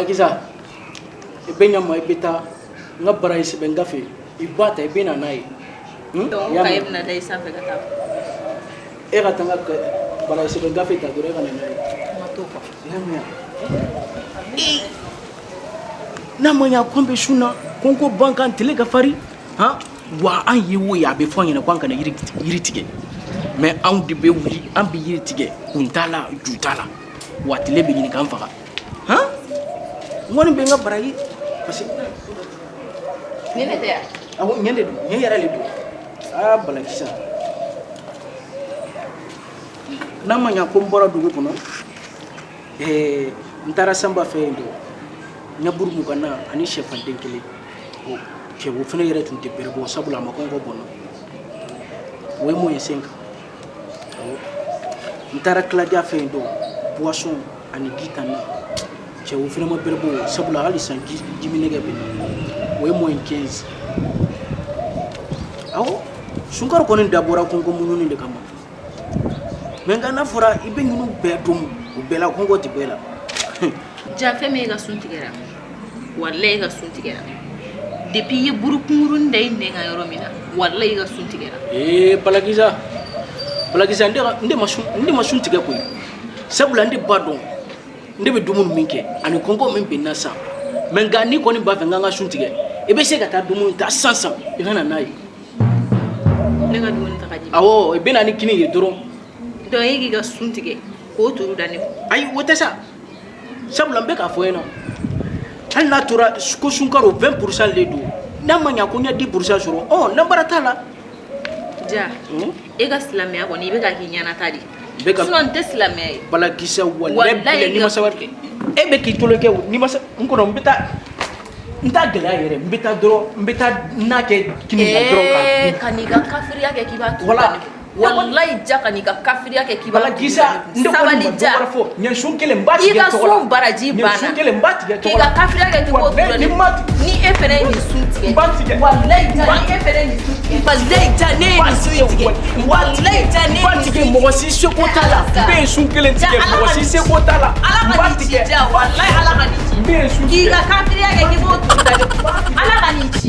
Balakisa, i bɛ ɲa ma, i bɛ taa n ka baraji sɛbɛn gafe, i b'a ta, i bɛ na n'a ye. Donc I y'a kaye mɛn? Bɛna da i sanfɛ ka taa. E ka taa n ka baraji sɛbɛn gafe ta dɔrɔn, e ka na n'a ye. Kuma t'o kɔ. I y'a mɛn? Ee, n'a ma ɲa ko an bɛ sun na, ko n ko ban kan tile ka farin han, wa an ye o ye, a bɛ fɔ an ɲɛna ko an kana yiri tigɛ, mais anw de bɛ wuli, an bɛ yiri tigɛ, kun t'a la, ju t'a la, wa tile bɛ ɲini k'an faga han. N kɔni bɛ n ka baraji parce que Ni ne tɛ yan. Awɔ, ɲɛ de don, ɲɛ yɛrɛ de don. Aa, Balakisa, n'a ma ɲa ko n bɔra dugu kɔnɔ, n taara Sanba fɛ yen don, ɲɛburu 20 na ani sɛfan den kelen. O cɛ, o fana yɛrɛ tun tɛ bɛrɛ bɔ, sabula a ma kɔngɔ bɔn na. O ye moins 5. Awɔ, n taara Kiladiya fɛ yen don, boisson ani ji tan na. Cɛ, o fana ma bɛrɛ bɔ, sabula hali sisan ji jiminɛgɛ bɛ na. O ye moins 15. Awɔ, sunkaro kɔni dabɔra kɔngɔ muɲuni de kama, mais nka n'a fɔra i bɛ ninnu bɛɛ dun, o bɛɛ la kɔngɔ tɛ bɔ e la. Ja, fɛn min, e ka sun tigɛra. Walayi, e ka sun tigɛra depuis i ye buru kunkurunin da i nɛn kan yɔrɔ min na. Walayi, i ka sun tigɛra. Ee, Balakisa, Balakisa, n de ma sun tigɛ koyi, sabula n de b'a dɔn n de bɛ dumuni min kɛ ani kɔngɔ min bɛ n na sisan. Mais nka n'i kɔni b'a fɛ n ka n ka sun tigɛ, i bɛ se ka taa dumuni ta sisan sisan, i ka na n'a ye. Ne ka dumuni ta ka di ma? Awɔ, i bɛ na ni kini ye dɔrɔn. Donc e k'i ka sun tigɛ k'o turu da ne kun? Ayi, o tɛ sa, sabula n bɛ k'a fɔ ɲɛna, hali n'a tora ko sunkaro 20% le don, n'a ma ɲa ko n ye 10% sɔrɔ, ɔ nanbara t'a la. Ja, e ka silamɛya kɔni, i bɛ ka k'i ɲɛnata de. N bɛ ka Sinon n tɛ silamɛya ye. Balakisa, walayi. Walayi, Bilayi, n'i ma sabali, e bɛ k'i tolo kɛ o. N'i ma sa, n kɔnɔ, n bɛ taa, n t'a gɛlɛya yɛrɛ, n bɛ taa dɔrɔn, n bɛ taa n'a kɛ kini na dɔrɔn ka Ee, ka n'i ka kafiriya kɛ k'i b'a turu Voilà. da ne kun. Walayi ja, ka n'i ka kafiriya kɛ k'i b'a turu Balakisa, da ne n kun. tɛ kɔni Sabali ma dɔ ja. wɛrɛ fɔ, ɲɛ sun kelen n b'a I tigɛ ka tɔgɔ la. sun baraji Ɲɛ banna. sun kelen, n b'a tigɛ K'i tɔgɔ la. ka kafiriya kɛ k'i b'o turu da Walayi, ne ni ma kun. Ni e fɛnɛ ye nin sun tigɛ. N b'a tigɛ. Walayi ja, ni e fɛnɛ ye nin sun tigɛ. Walayi ja, ne ye nin sun in tigɛ. Walayi ja, ne N ye b'a nin tigɛ sun in. Mɔgɔ si seko t'a la. N bɛ yen sun kelen Ja, tigɛ, Ala mɔgɔ ka si nin ci. seko t'a la. Ala N ka b'a nin ci. tigɛ. Ja, walayi, Ala ka nin ci. N bɛ yen sun K'i tigɛ. ka kafiriya kɛ k'i b'o turu da ne kun. Ala ka nin ci.